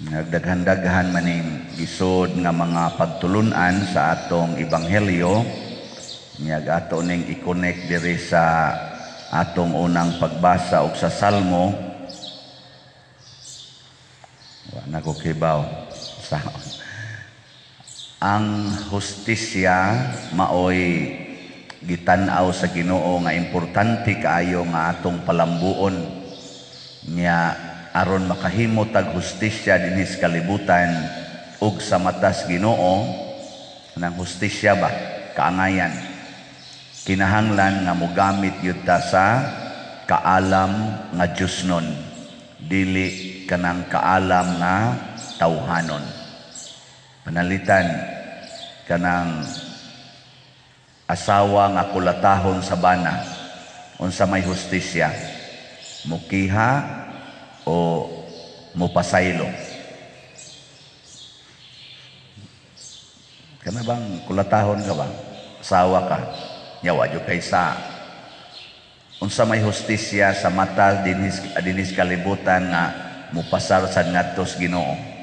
Nagdaghan-daghan maning gisod nga mga pagtulunan sa atong ebanghelyo. Nya ato ning i-connect diri sa atong unang pagbasa og sa Salmo. Wa na ko kibaw sa ang hustisya, maoy gitan-aw sa Ginoo nga importante kaayo nga atong palambuon. Nya aron makahimo tag hustisya dinhi sa kalibutan ug sa matas Ginoo nang hustisya ba, kaangayan, kinahanglan nga mogamit gyud ta sa kaalam nga Diyosnon, dili kanang kaalam nga tawhanon. Panalitan, kanang asawa nga kulatahon sa bana, unsa may hustisya, mukiha o mupasaylo? Kana bang kulatahon ka ba, asawa ka nya wa jud kay sa, unsa may hustisya sa mata dinhis kalibutan nga mupasar sad ngadto sa Ginoo?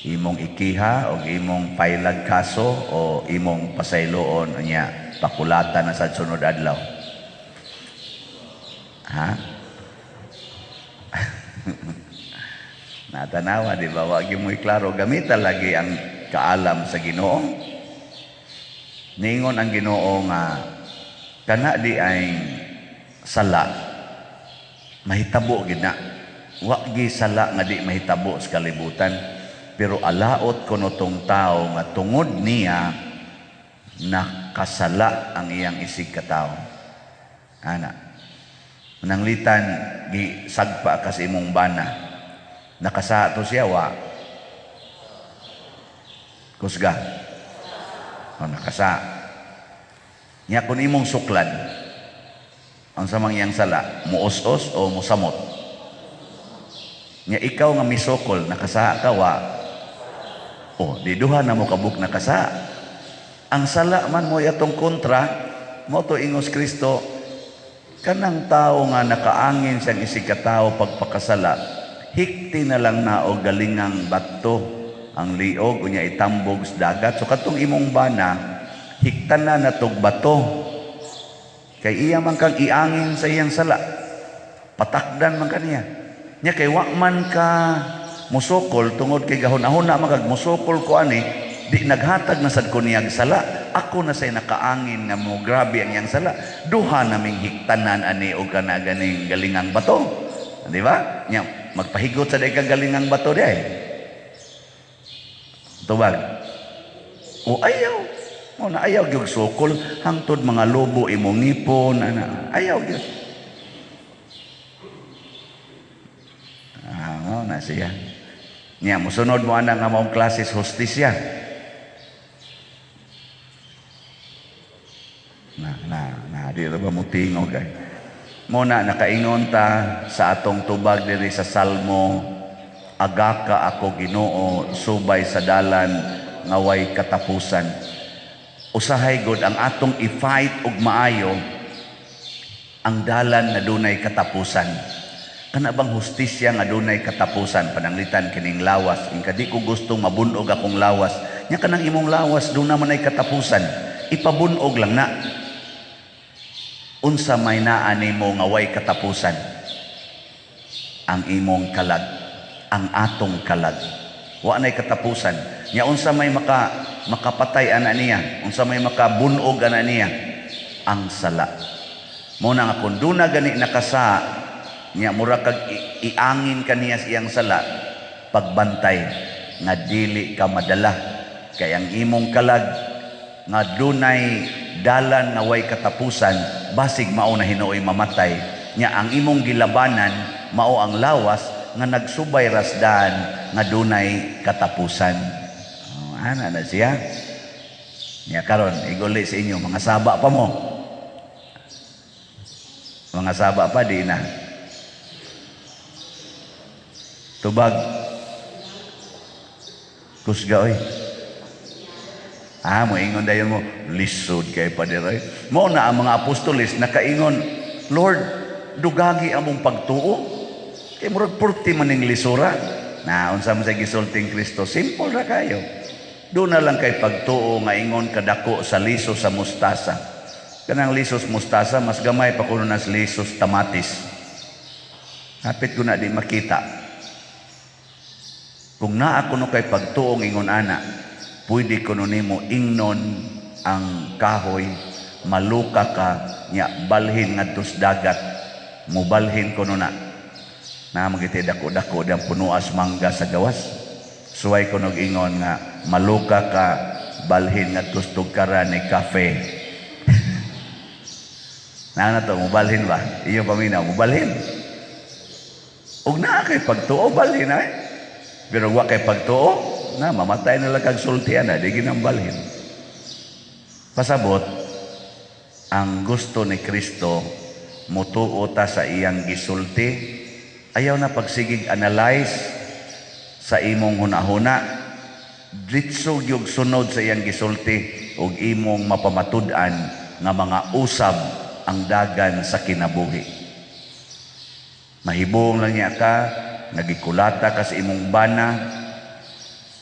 Imong ikiha o imong pailag kaso o imong pasayloon, unya pakulatan na sa sunod adlaw? Ha? Natanawa, di ba? Wag mo klaro, gamitan lagi ang kaalam sa Ginoo. Ningon ang Ginoo nga kana di ay sala mahitabo gid na. Wa gi sala nga di mahitabo sa kalibutan, pero alaot kuno tong tao nga tungod niya nakasala ang iyang isig katawo. Ana. Mananglitan gi sagpa ka sa imong bana. Nakasa to siya, wa? Kusga. O, nakasa. Nya kun imong suklan, ang samang iyang sala, muos-os o musamot? Nya ikaw nga misukol, nakasa ka, wa? O, di duha na mo kabuk nakasa. Ang sala man mo atong kontra, mo to ingos Kristo, kanang tao nga nakaangin siyang isig katao pagpakasala, hikti na lang na og galingang bato ang liog, unya itambog sa dagat. So katong imong bana, hiktan na natog bato. Kay iya man kang iangin sa iyang sala. Patakdan man kaniya. Nya kay wa man ka musukol tungod kay gahon-ahon na man kag musukol ko ani, di naghatag na sad ko niyag sala. Ako na say nakaangin nga mo grabe ang iyang sala. Duha naming hiktanan ani og kana ganing galingang bato. Di ba? Nya magpahigot sa day kang galingang bato di ay. Tubag. O ayaw. Mo na ayaw gyud sukol hangtod mga lobo imong ngipon ana. Ayaw gyud. Ah, mo na siya. Nya mosunod mo ana nga maong klase sa hustisya. Na na na di ra ba mo tingog ay. Mo na nakaingon ta sa atong tubag diri sa Salmo, agaka ako Ginoo subay sa dalan nga way katapusan. Usahay god ang atong i-fight og maayo ang dalan nga dunay katapusan. Kana bang hustisya nga dunay katapusan, pananglitan kining lawas, ingka di ko gustong mabunog akong lawas. Nya kanang imong lawas duna man ay katapusan, ipabunog lang na. Unsa may naa nimo nga way katapusan? Ang imong kalag, ang atong kalag. Wa nay katapusan. Nya unsa may makapatay ana niya, unsa may makabunog ana niya? Ang sala. Mo na nga kun duna gani nakasa, nya mura kag iangin kaniya sa iyang sala, pagbantay nga dili ka madala kay ang imong kalag nga dunay dalan nga way katapusan, basig mao na hinuoy mamatay. Nya ang imong gilabanan mao ang lawas nga nagsubay rasdan nga dunay katapusan. Oh, ana na siya. Nya karon iguli sa inyo, mga saba pa mo. Mga saba pa di na. Tubag. Kusga oy. Ah, moingon dayon mo, lisod kay paderoy. Mo na ang mga apostoles nakaingon, "Lord, dugagi among pagtuo." Kay murag purti maning lisura. Na unsa man sa gisulting Kristo, simple ra kayo. Doon na lang kay pagtuo nga ingon kadako sa liso sa mustasa. Kanang lisos mustasa, mas gamay pa kuno nas lisos kamatis. Hapit ko na di makita. Kung naa kuno kay pagtuong ingon ana, pwede kuno nimo ingnon ang kahoy, "Maluka ka, nya balhin ngadto sa dagat," mubalhin kuno na. Na magiti dako-dako diyang punuas mangga sa gawas. Suway ko ingon nga, "Maluka ka, balhin ngadto sa tugkaran ni kafe." Na na to, mubalhin ba? Iyo paminaw, mubalhin. Ug naa kay pagtuo, balhin ay. Pero wa kay pagtuo, na mamatay na lang kag sultian na, di ginambalhin. Pasabot, ang gusto ni Kristo, mutuo ta sa iyang gisulti, ayaw na pagsigig analyze sa imong hunahuna, ditso gyud sunod sa iyang gisulti ug imong mapamatud-an nga mga usab ang dagan sa kinabuhi. Mahibong lang niya ka, nagikulata ka sa imong bana,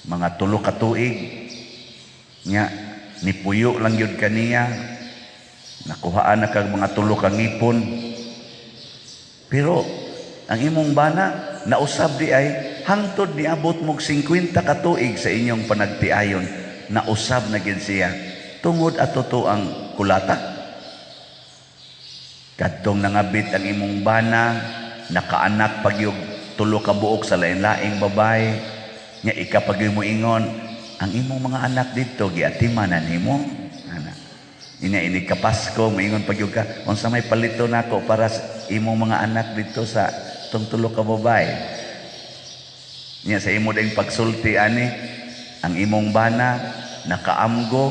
mga 3 ka tuig, nya nipuyo lang yun kaniya, nakuhaan na kag mga tulo ka ngipon. Pero ang imong bana, nausab di ay, hangtod niabot mog 50 ka tuig sa inyong panagtiayon, nausab na gid siya. Tungod ato to ang kulata. Kadtong nangabit ang imong bana, nakaanak pagyog tulo ka buok sa lain-laing babae, nya ika pagyog mo ingon, "Ang imong mga anak dito giatiman na nimo." Ana. Ina ini ka Pasko, moingon pagyog ka, "Unsa may palito nako para sa imong mga anak dito sa tong tulo ka babae?" Nya sa imo ding pagsulti ani, ang imong bana nakaamgo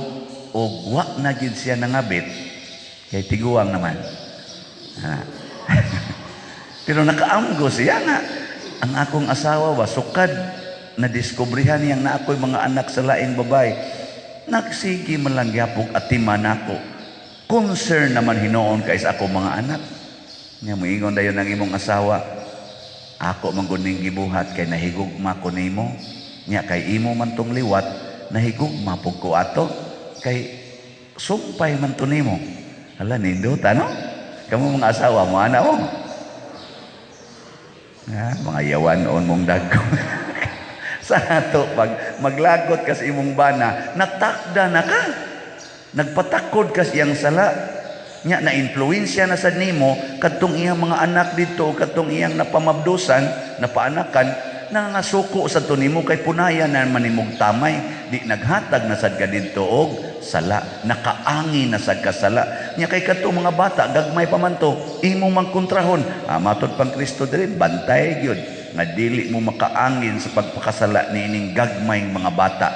og wa na gid siya nangabit kay tiguang naman. Ha. Pero nakaamgo siya nga ang akong asawa ba sukad na diskubrihan niyang na ako'y mga anak sa laing babae. Nagsige man lang gyapong atiman nako. Concern naman hinuon kay sa ako mga anak. Nya moingon dayon ang imong asawa, "Ako man gud ning gibuhat kay nahigugma ko nimo. Nya kay imo man tong liwat, nahigugma pug ko ato kay sumpay man to nimo." Hala, nindot ano? Kamo mga asawa mo ana mo. Ha, mga yawan on mong dagko. Sa ato pag maglagot ka sa imong bana, natakda na ka. Nagpatakod ka sa iyang sala. Nya na influensya na sad nimo kadtong iyang mga anak dito, kadtong iyang napamabdusan, napaanakan, nangasuko sa to nimo kay punayan na man nimog tamay, di naghatag na sad ka didto og sala, nakaangi na sad ka sala. Nya kay kadtong mga bata gagmay pa man to, imong mangkontrahon. Ah, matod pang Kristo diri, bantay gyud nga dili mo makaangin sa pagpakasala niining gagmayng mga bata.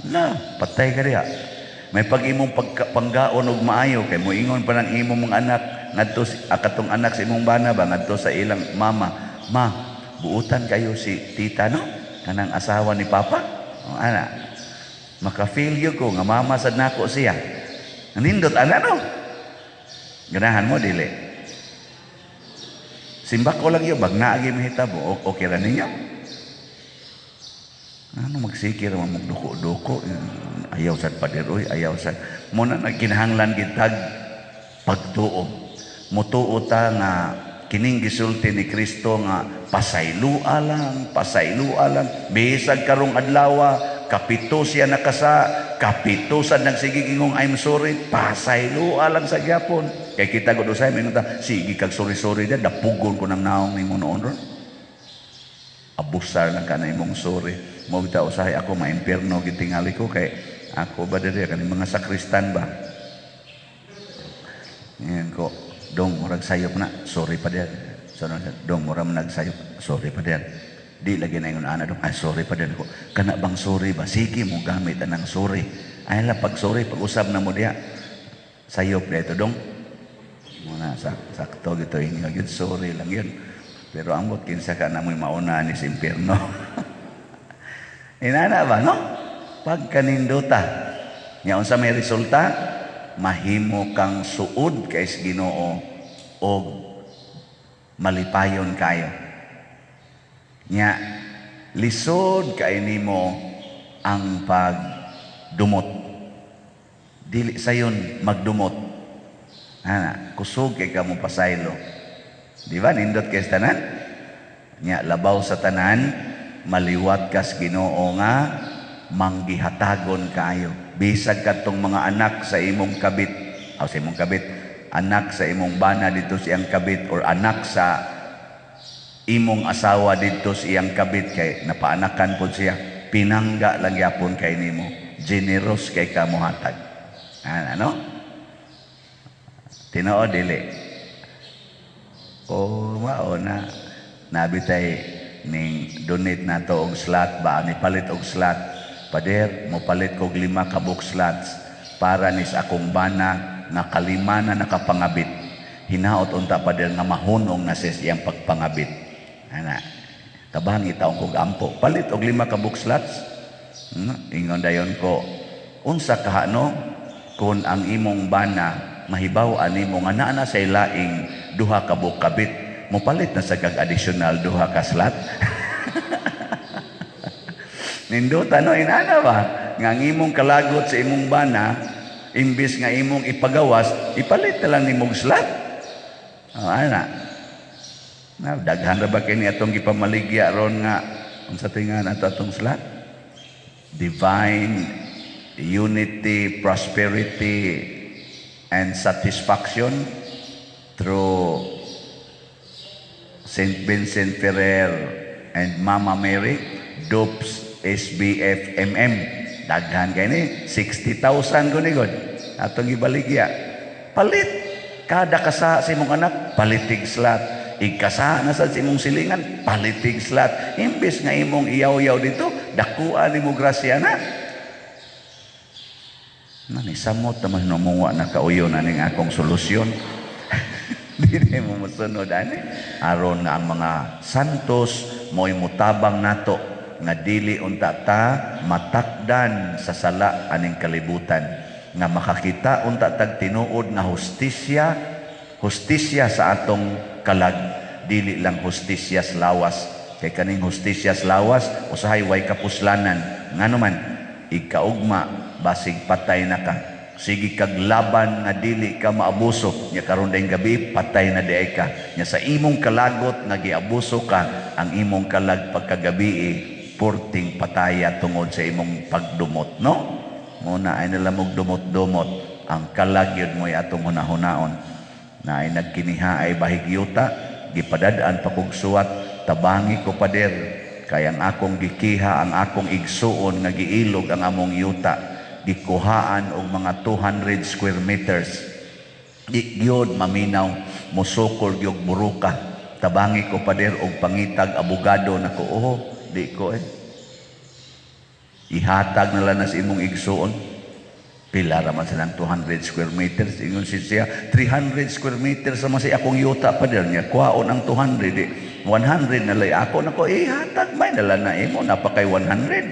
Na, patay ka diha. May pag imong panggaon og maayo kay moingon pa ng imong mga anak ngadto si katong anak sa imong bana ba ngadto sa ilang mama, "Ma, buutan kayo si tita, no, kanang asawa ni papa." O, ana maka-feel gyud ko nga mama sad nako siya. Nindot ana, no? Ganahan mo dili? Simba ko lang yun, bag naagi mahitabo, okay ra ninyo? Ano magsikir man magduko-duko, ayaw sad pader oy, ayaw sad. Muna nagkinahanglan gitag pagtuo. Mutuo ta nga kining gisulti ni Kristo nga pasaylua lang, pasaylua lang. Bisag karong adlaw, kapito siya nakasa, kapito sa nagsigig ingong "I'm sorry," pasaylua lang sa gyapon. Kay kita gud usay mingon ta, "Sige kag sorry sorry da, dapugon ko ng naong nimo noon ron. Abusar lang ka na imong sorry." Mo bitaw usahay ako maimpierno gitingali ko kay ako ba diri kaning mga sakristan ba. Ngayon ko, "Dong, murag sayop na, sorry pa diyan." So, "Dong, murag nagsayop, sorry pa diyan." Di lagi na ingon ana, "Dong, ay sorry pa diyan ko." Kana bang sorry ba? Sige mo gamit anang sorry. Ay lang pag sorry, pag usab na mo diya. "Sayop dito, dong." Muna, sakto gito inyo. Yun, sorry lang yun. Pero ambot kinsa ka na mo'y mauna ni sa impierno. Inana ba, no? Pagkaninduta. Nya unsa may resulta? Mahimo kang suod kay sa Ginoo og malipayon kayo. Nya Lisod kay nimo ang pagdumot. Dili sayon magdumot. Ana, kusog kay ka mo pasaylo. Di ba? Nindot kay sa tanan? Nya labaw sa tanan, maliwat kas Ginoo nga manggihatagon kaayo. Bisag kadtong mga anak sa imong kabit, aw, sa imong kabit, anak sa imong bana dito sa iyang kabit or anak sa imong asawa didto sa iyang kabit kay napaanakan pod siya, pinangga lang gyapon kay nimo, generous kay ka mohatag. Ano, tinuod dili? O mao na nabitay ning donate nato og slot ba, ni palit og slot. "Pader, mo palit kog lima ka buok slots para nis akong bana nga kalima na nakapangabit. Hinaot unta, pader, nga mahunong na sis iyang pagpangabit." Ana, tabangi taong kog ampo, palit og lima ka buok slots. Ingon dayon ko, "Unsa kahano kung ang imong bana mahibaw-an nimo nga naa na say laing duha ka buok kabit, mopalit na sa kag additional duha ka slot?" Nindota, no? Inana ba nga ang imong kalagot sa imong bana, imbis nga imong ipagawas, ipalit na lang nimong slot? Oh, ana na, daghan ra ba kini atong gipamaligya ron nga unsa tingan ato atong slot, Divine Unity, Prosperity and Satisfaction through St. Vincent Ferrer and Mama Mary, DUPS SBFMM. Daghan kay ni, 60,000 ko ni god atong gibaligya. Palit kada kasa sa imong anak, palitig slot. Igkasa na sad sa imong silingan, palitig slot. Imbes nga imong iyaw-yaw dito, dakuan nimo grasya na. Nani samot naman numuwa na kauyo na ning akong solusyon. Dili mo mosunod ani. Aron nga ang mga santos mo'y mutabang nato nga dili unta ta matakdan sa sala aning kalibutan, nga makakita unta tag tinuod nga hustisya, hustisya sa atong kalag, dili lang hustisya sa lawas, kay kaning hustisya sa lawas usahay way kapuslanan. Ngano man ikaugma basig patay na ka, sige kag laban nga dili ka maabuso. Nya karon dayong gabi patay na diay ka. Nya sa imong kalagot nga giabuso ka, ang imong kalag pagkagabi porting pataya tungod sa imong pagdumot, no? Mo na ay nalamog dumot-dumot. Ang kalag yun mo'y atong hunahunaon na ay nagkiniha ay bahigyuta, gipadadaan pa kog suwat, "Tabangi ko, pader, kay ang akong gikiha, ang akong igsuon nga giilog ang among yuta, gikuhaan og mga 200 square meters. Di gyud maminaw, mosukol gyud buruka. Tabangi ko, pader, og pangitag abogado nako." "Oh, di ko eh. Ihatag na lang na sa imong igsuon." Pila raman silang 200 square meters? Ingon si siya, "300 square meters naman sa akong yuta, pader niya. Kuhaon ang 200. Di, 100 na lay ako nako." "Ihatag may na lang na imo. Napakay 100.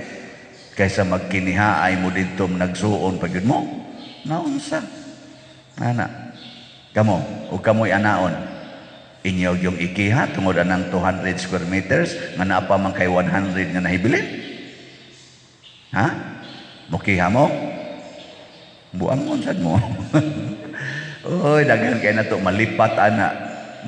Kaysa magkiniha ay mo dito nagsuon pag yun mo. Naunsa. Ana. Kamo, o kamoy anaon. Inyo yung ikiha tungod anang 200 square meters nga naa pa man kay 100 nga nahibilin? Ha? Mukiha mo? Buang sad mo. Oy, daghan kay nato malipat ana.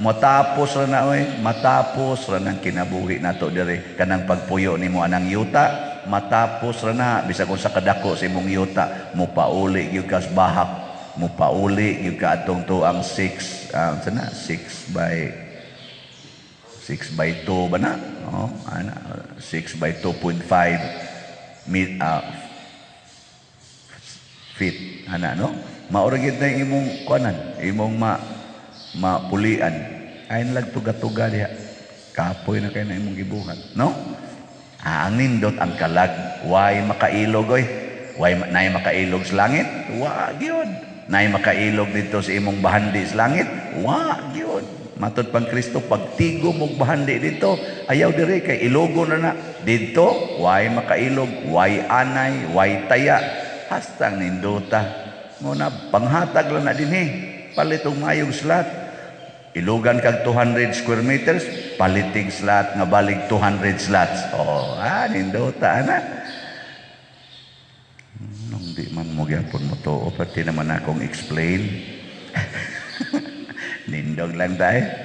Matapos ra na oy, matapos ra nang kinabuhi nato diri, kanang pagpuyo nimo anang yuta, matapos ra na. Bisag kung sa kadako sa imong yuta, mopauli gyud kas bahak, mopauli gyud ka atong tuang 6, sana 6 by 6 by 2 ba na? Oh, ana 6 by 2.5 feet ana, no? Mao ra gid na imong kuanan, imong mapulian ay lag tuga-tuga diha, kapoy na kay na imong gibuhat, no? Ah, ang nindot ang kalag, way makailog oy. Way nay makailog sa langit, wa gyud. Nay makailog dito sa imong bahandi sa langit, wa gyud. Matod pang Kristo, pagtigo mog bahandi dito, ayaw dire kay ilogo na na dito, way makailog, way anay, way taya. Hastang nindota mo na, panghatag lang na dinhi, palit og maayong slot. Ilugan kag 200 square meters, palitig slot nga balig 200 slots. Oh, ah, nindota ana. Nung di man mo gyapon mo to, pati naman akong explain. Nindog lang tayo.